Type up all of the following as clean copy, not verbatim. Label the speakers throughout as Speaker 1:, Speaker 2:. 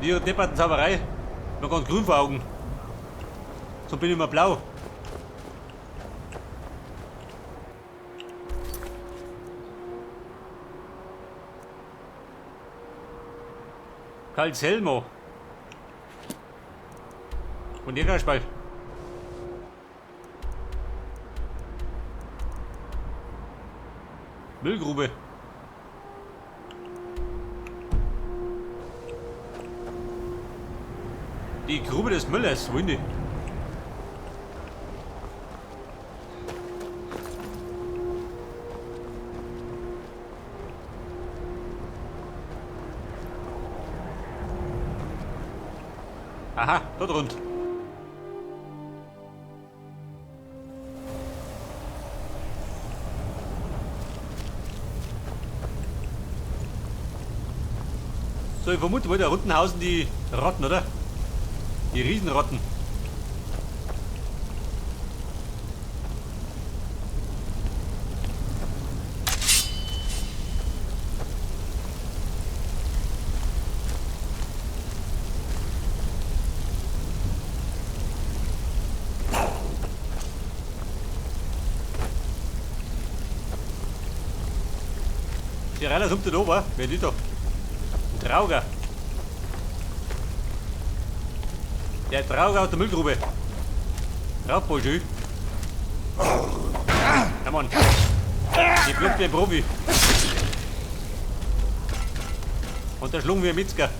Speaker 1: Die ihre depperten Zauberei. Mir ganz grün vor Augen. So bin ich immer blau. Calcelmo. Und Jägerspalt. Müllgrube. Die Grube des Müllers, wohin die? Aha, dort rund. So, ich vermute wohl, da unten hausen die Rotten, oder? Die Riesenrotten. Die Rainer summt da oben, wer die da? Ein Trauger. Der Trauger aus der Müllgrube. Raufbursche. Ja, Mann. Die blockt wie ein Profi. Und da schlungen wir Metzger.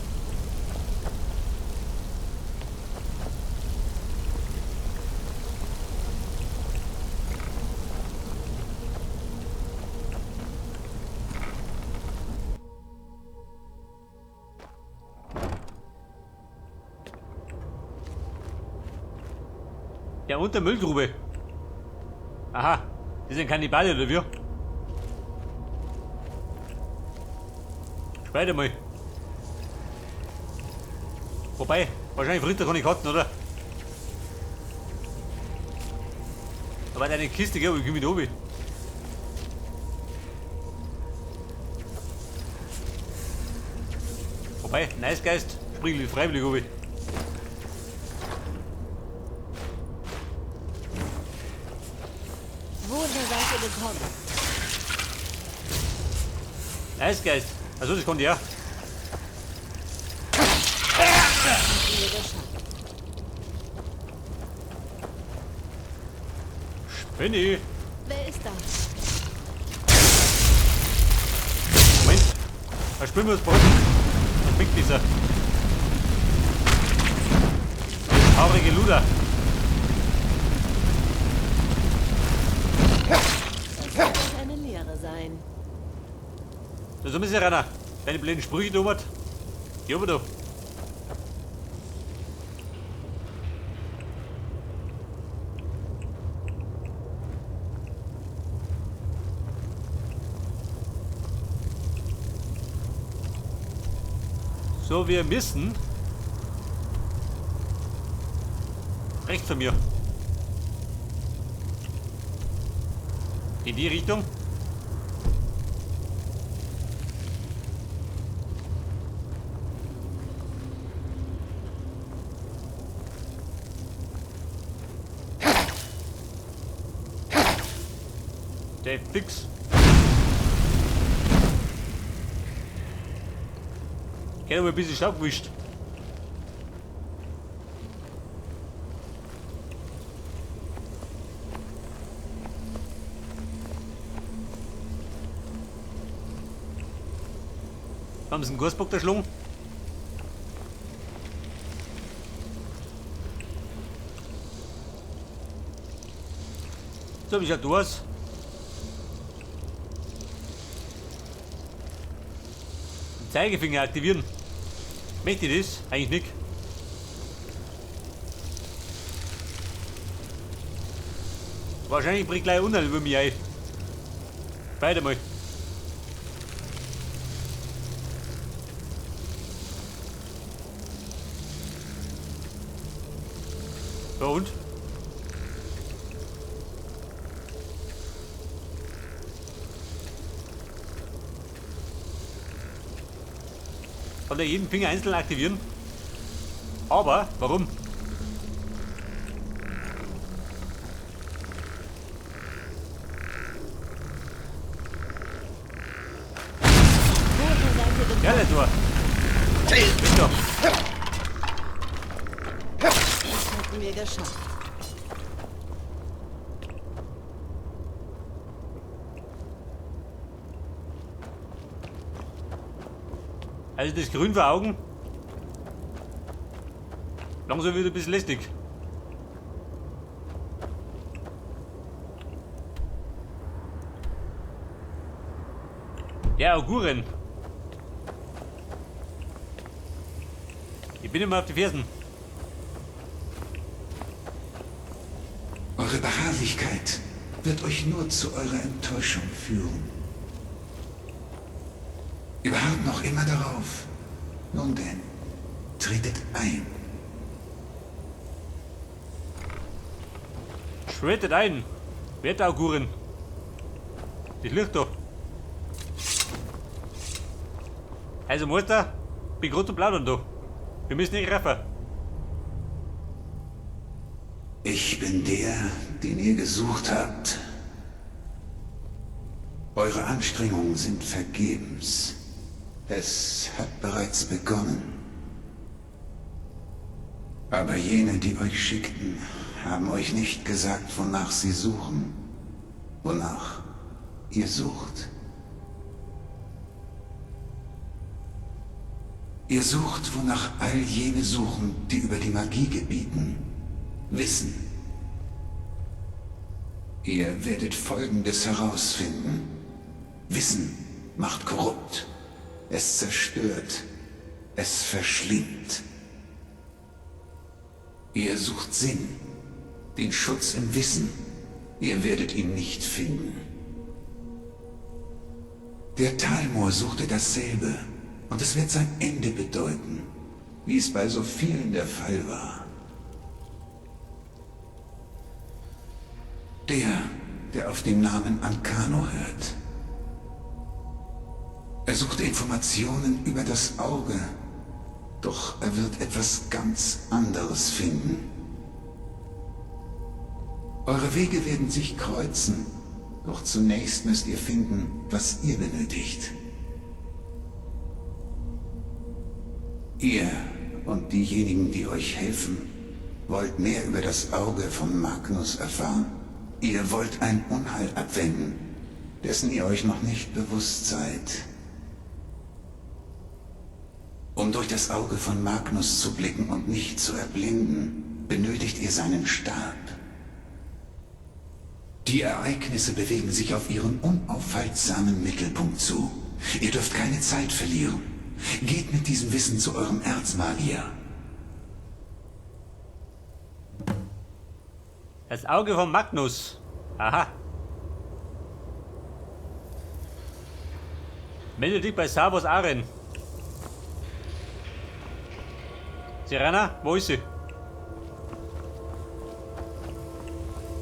Speaker 1: Ja, unter Müllgrube. Aha, die sind Kannibale, oder wie? Später mal. Wobei, wahrscheinlich frisst er keine Katzen, oder? Da war eine Kiste, gell, aber ich komm mit oben. Wobei, nice Geist, spring freiwillig oben. Eisgeist. Also das kommt ja. Spinni.
Speaker 2: Wer ist da?
Speaker 1: Moment. Da spüren wir das Brot. Das bringt dieser. Traurige Luder.
Speaker 2: Das wird eine Lehre sein.
Speaker 1: Da so müssen Rainer. Deine blöden Sprüche, du Mann. Geh oben da. So, wir müssen rechts von mir. In die Richtung. Der fix. Ich hätte mal ein bisschen Staub gewischt. Haben sie einen Gussbock da schlungen? So, wie schaut du aus? Zeigefinger aktivieren. Möchte ich das? Eigentlich nicht. Wahrscheinlich bringt gleich Unheil über mich ein. Beide mal. So und? Kann der jeden Finger einzeln aktivieren? Aber, warum?
Speaker 2: Wohin seid ihr
Speaker 1: Ja,
Speaker 2: gekommen?
Speaker 1: du. Weg doch.
Speaker 2: Das hätten wir geschafft.
Speaker 1: Also das Grün vor Augen. Langsam wieder ein bisschen lästig. Ja, Auguren. Ich bin immer auf die Fersen.
Speaker 3: Eure Beharrlichkeit wird euch nur zu eurer Enttäuschung führen. Ihr beharrt noch immer darauf. Nun denn, tretet ein.
Speaker 1: Tretet ein. Werte Auguren. Das Licht da. Also Meister, bin grad zum Plaudern da. Wir müssen nicht raffen.
Speaker 3: Ich bin der, den ihr gesucht habt. Eure Anstrengungen sind vergebens. Es hat bereits begonnen. Aber jene, die euch schickten, haben euch nicht gesagt, wonach sie suchen. Wonach ihr sucht. Ihr sucht, wonach all jene suchen, die über die Magie gebieten. Wissen. Ihr werdet Folgendes herausfinden. Wissen macht korrupt. Es zerstört. Es verschlingt. Ihr sucht Sinn. Den Schutz im Wissen. Ihr werdet ihn nicht finden. Der Thalmor suchte dasselbe. Und es wird sein Ende bedeuten, wie es bei so vielen der Fall war. Der, der auf den Namen Ancano hört. Er sucht Informationen über das Auge, doch er wird etwas ganz anderes finden. Eure Wege werden sich kreuzen, doch zunächst müsst ihr finden, was ihr benötigt. Ihr und diejenigen, die euch helfen, wollt mehr über das Auge von Magnus erfahren. Ihr wollt ein Unheil abwenden, dessen ihr euch noch nicht bewusst seid. Um durch das Auge von Magnus zu blicken und nicht zu erblinden, benötigt ihr seinen Stab. Die Ereignisse bewegen sich auf ihren unaufhaltsamen Mittelpunkt zu. Ihr dürft keine Zeit verlieren. Geht mit diesem Wissen zu eurem Erzmagier.
Speaker 1: Das Auge von Magnus. Aha. Melde dich bei Savos Aren. Serana, wo ist sie?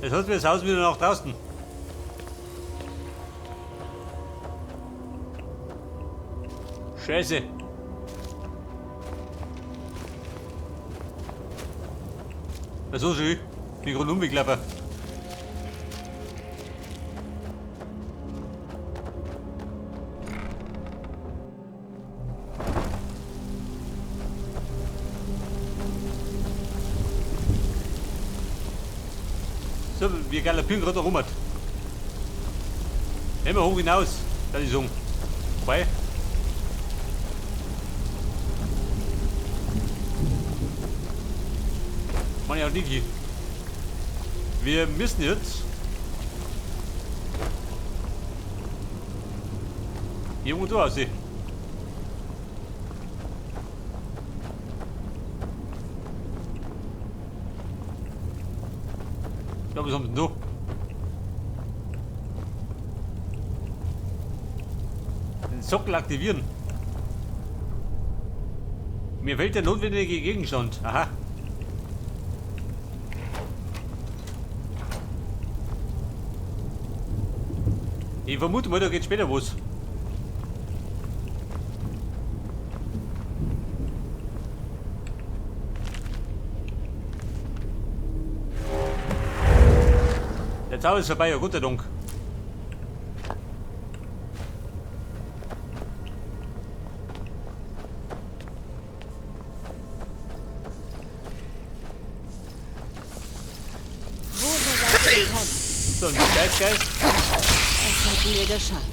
Speaker 1: Jetzt hat wir das Haus wieder nach draußen. Scheiße. Was ist schon? Ich bin gerade umgeklappt. So, wir galoppieren gerade rum. Immer hoch hinaus, das ist um. Wobei. Mann, ja, nicht hier. Wir müssen jetzt irgendwo da aussehen. Ja, was haben wir denn da? Den Sockel aktivieren. Mir fehlt der notwendige Gegenstand. Aha. Ich vermute mal, da geht später was. Zauber ist vorbei, ja, Gott sei Dank.
Speaker 2: Woher seid ihr gekommen?
Speaker 1: So, ein Geist.
Speaker 2: Das hätten wir geschafft.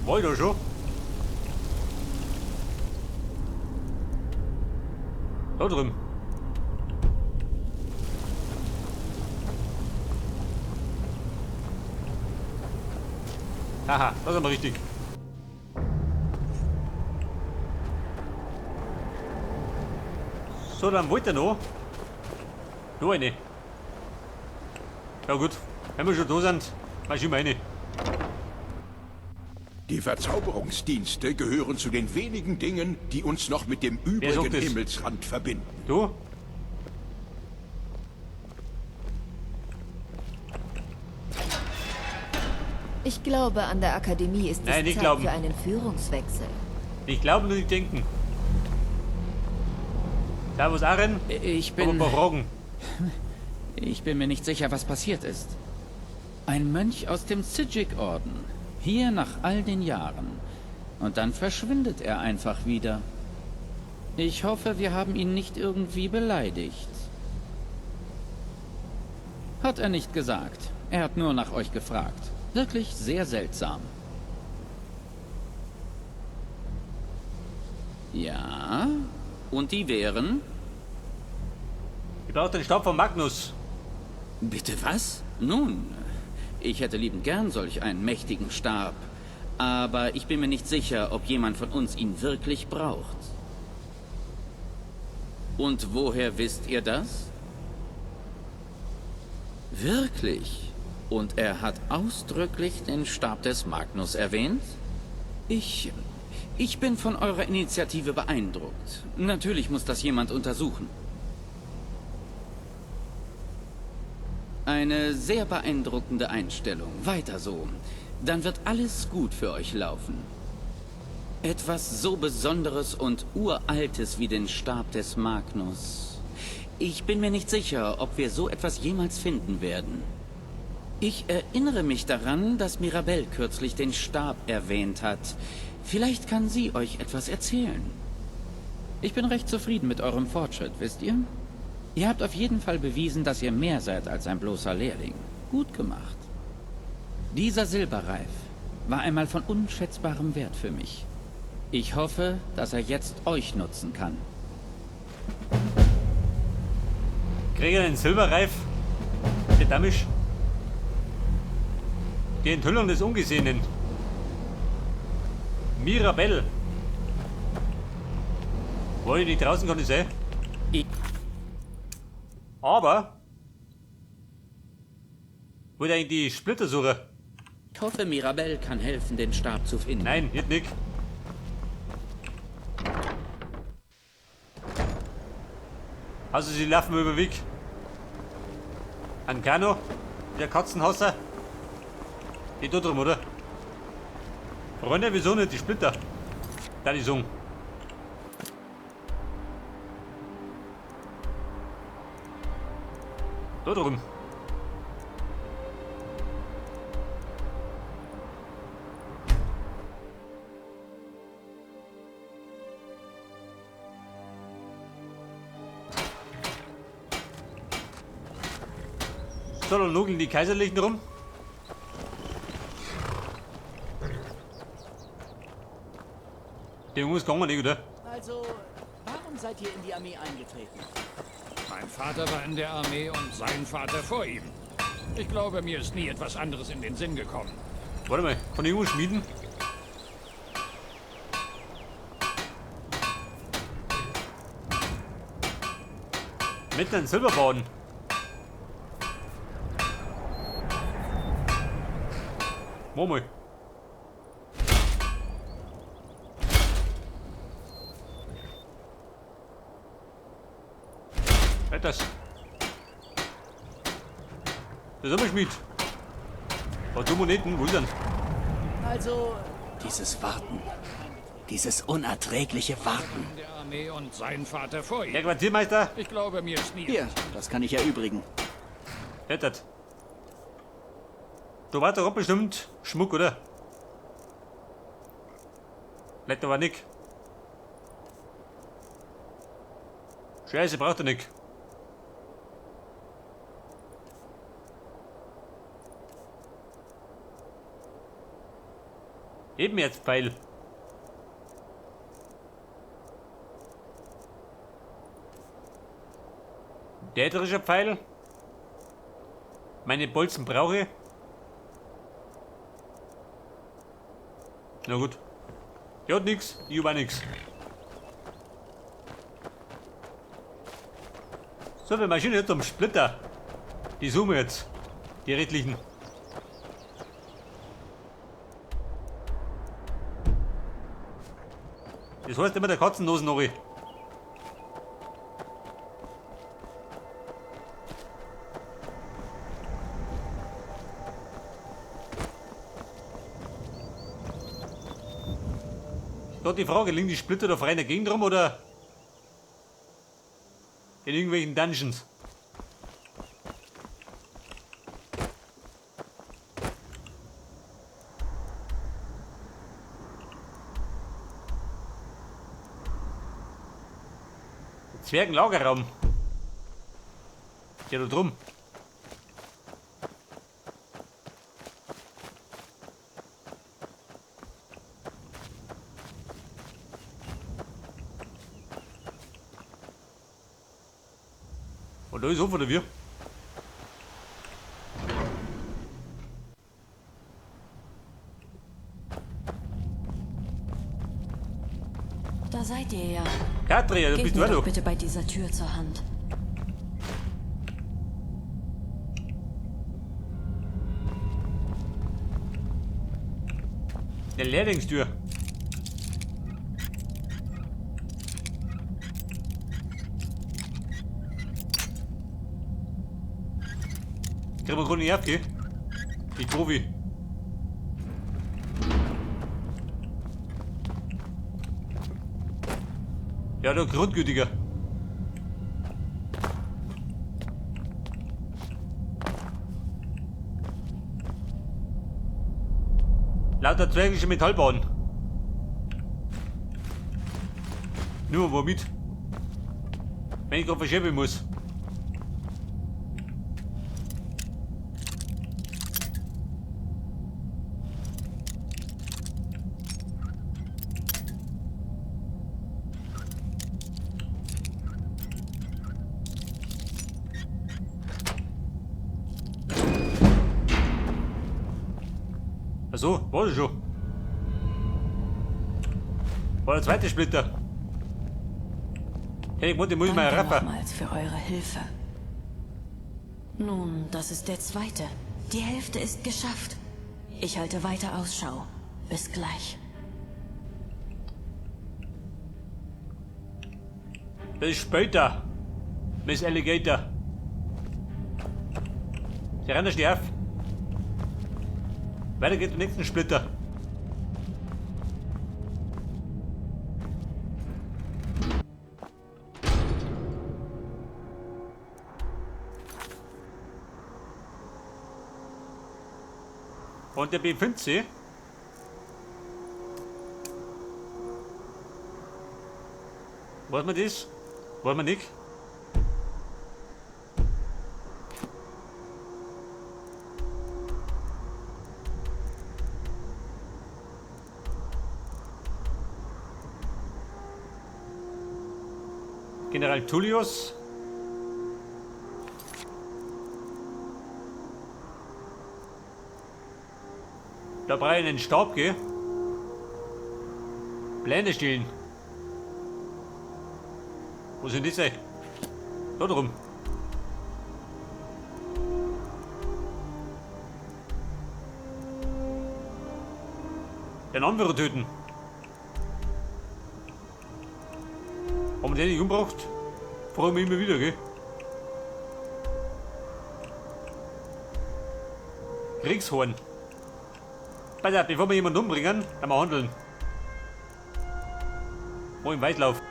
Speaker 1: War ich da schon? Da drüben. Haha, das ist aber richtig. So, dann wollte er noch. Noch eine. Ja gut, wenn wir schon da sind, mach ich immer eine.
Speaker 4: Die Verzauberungsdienste gehören zu den wenigen Dingen, die uns noch mit dem
Speaker 1: Wer sagt
Speaker 4: übrigen
Speaker 1: das?
Speaker 4: Himmelsrand verbinden.
Speaker 1: Du?
Speaker 5: Ich glaube, an der Akademie ist
Speaker 1: Nein,
Speaker 5: es
Speaker 1: nicht
Speaker 5: Zeit
Speaker 1: glauben.
Speaker 5: für einen Führungswechsel.
Speaker 1: Nicht glauben und nicht denken. Servus, Aren.
Speaker 6: Ich
Speaker 1: Hab
Speaker 6: bin...
Speaker 1: ein paar Fragen.
Speaker 6: Ich bin mir nicht sicher, was passiert ist. Ein Mönch aus dem Psijic-Orden. Hier nach all den Jahren. Und dann verschwindet er einfach wieder. Ich hoffe, wir haben ihn nicht irgendwie beleidigt. Hat er nicht gesagt. Er hat nur nach euch gefragt. Wirklich sehr seltsam. Ja, und die wären?
Speaker 1: Ich brauche den Stab von Magnus.
Speaker 6: Bitte was? Nun, ich hätte liebend gern solch einen mächtigen Stab. Aber ich bin mir nicht sicher, ob jemand von uns ihn wirklich braucht. Und woher wisst ihr das? Wirklich? Und er hat ausdrücklich den Stab des Magnus erwähnt? Ich bin von eurer Initiative beeindruckt. Natürlich muss das jemand untersuchen. Eine sehr beeindruckende Einstellung. Weiter so. Dann wird alles gut für euch laufen. Etwas so Besonderes und Uraltes wie den Stab des Magnus. Ich bin mir nicht sicher, ob wir so etwas jemals finden werden. Ich erinnere mich daran, dass Mirabelle kürzlich den Stab erwähnt hat. Vielleicht kann sie euch etwas erzählen. Ich bin recht zufrieden mit eurem Fortschritt, wisst ihr? Ihr habt auf jeden Fall bewiesen, dass ihr mehr seid als ein bloßer Lehrling. Gut gemacht. Dieser Silberreif war einmal von unschätzbarem Wert für mich. Ich hoffe, dass er jetzt euch nutzen kann.
Speaker 1: Krieg ich einen Silberreif? Verdammt. Die Enthüllung des Ungesehenen. Mirabelle. Wollte ich nicht draußen, kann ich sein. Aber wollte eigentlich die Splitter suchen.
Speaker 6: Ich hoffe, Mirabelle kann helfen, den Stab zu finden.
Speaker 1: Nein, nicht Nick. Also sie laufen über den Weg. An Kano, der Katzenhasser. Die da drum, oder? Freunde, wieso nicht die Splitter? Da die sagen. Da drüben. So, dann nugeln die Kaiserlichen rum. Der Junge ist gegangen, nicht, oder?
Speaker 7: Also, warum seid ihr in die Armee eingetreten?
Speaker 8: Mein Vater war in der Armee und sein Vater vor ihm. Ich glaube, mir ist nie etwas anderes in den Sinn gekommen.
Speaker 1: Warte mal, von den Jungen schmieden? Mit einem Silberbaden. Murmel. Wetters. Das ist aber Schmied. Was du Moneten, wo ist denn?
Speaker 7: Also,
Speaker 9: Dieses Warten. Dieses unerträgliche Warten.
Speaker 8: In der Armee und sein Vater vor ihm.
Speaker 1: Herr Quartiermeister.
Speaker 8: Ich glaube, mir ist nie...
Speaker 9: Hier, das kann ich erübrigen.
Speaker 1: Wettert. Du warst doch bestimmt Schmuck, oder? Vielleicht aber nicht. Scheiße, braucht er nicht. Eben jetzt Pfeil. Dädrischer Pfeil. Meine Bolzen brauche ich. Na gut. Ich hat nix, ich hab auch nix. So, wir marschieren jetzt am Splitter. Die suchen wir jetzt. Die rechtlichen. Das heißt immer der Katzennosen-Nori. Da die Frage, liegen die Splitter da frei in der Gegend rum oder in irgendwelchen Dungeons? Zwergenlagerraum. Ja, da drum. Und da ist offen, oder wie?
Speaker 2: Da seid ihr ja.
Speaker 1: Katria, du
Speaker 2: Geht
Speaker 1: bist
Speaker 2: mir
Speaker 1: du
Speaker 2: doch
Speaker 1: doch.
Speaker 2: bitte bei dieser Tür zur Hand.
Speaker 1: Der Lehrlingstür. Kriegen wir gerade nicht auf, gell? Ich Profi. Ja, der Grundgütiger. Lauter zwergische Metallbahn. Nur mal mit. Wenn ich gerade verschieben muss. Achso, war das schon. War der zweite Splitter. Hey, ich muss mal
Speaker 2: Danke
Speaker 1: raffen.
Speaker 2: nochmals für eure Hilfe. Nun, das ist der zweite. Die Hälfte ist geschafft. Ich halte weiter Ausschau. Bis gleich.
Speaker 1: Bis später, Miss Alligator. Sie rennen schnell auf. Weiter geht's zum nächsten Splitter. Und der B5C. Wollen wir das? Wollen wir nicht? General Tullius. Da brauche ich einen Stab, gell? Pläne stehlen. Wo sind die sein? Da drum. Den Anführer töten. Haben wir den nicht umgebracht? Fragen wir immer wieder, gell? Kriegshorn. Pass auf, bevor wir jemanden umbringen, dann mal handeln. Wo im Waldlauf.